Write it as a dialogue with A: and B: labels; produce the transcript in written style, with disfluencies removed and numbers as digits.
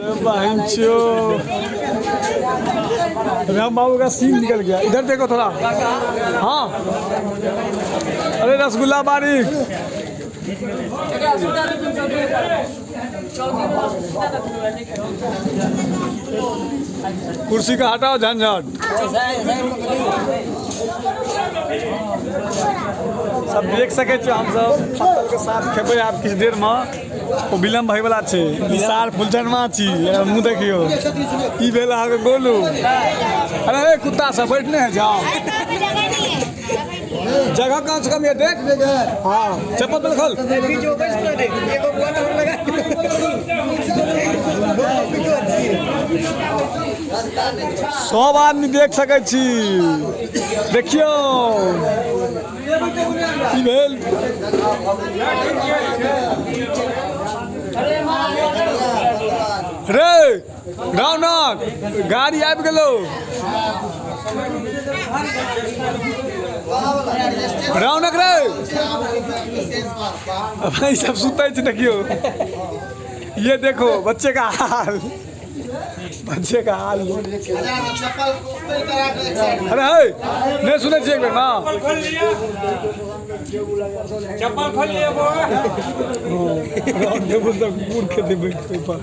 A: बहन छियो, राम बाबू का सीन निकल गया। इधर देखो थोड़ा। हाँ, अरे रसगुल्ला बारीक। कुर्सी का हटाओ झंझट। सब देख सकै छी, हमसब पत्तल के साथ खेबै आब किछु देर में। ओ विलम्ब होइवला छै। ई सार फुलचनमा छी, एकर मुँह देखियौ। ई भेल अहाँके गोलू। अरे हे कुत्ता सब बैठने है, जाओ जगह कम से कम ये देख। हाँ, चप्पल तो खोल। सब आदमी देख सकै छी। देखियौ, की भेल रे रौनक? गाड़ी आबि गेलो रौनक रे। भाई सब सुतै छै। देखियौ, ये देखो बच्चे का हाल, बच्चे का हाल। अरे हे, नहीं सुनै छियै एक बेर ना।
B: चप्पल खोल लिया बौआ।
A: देबो तऽ कुकुर खेतै बैठ के पर।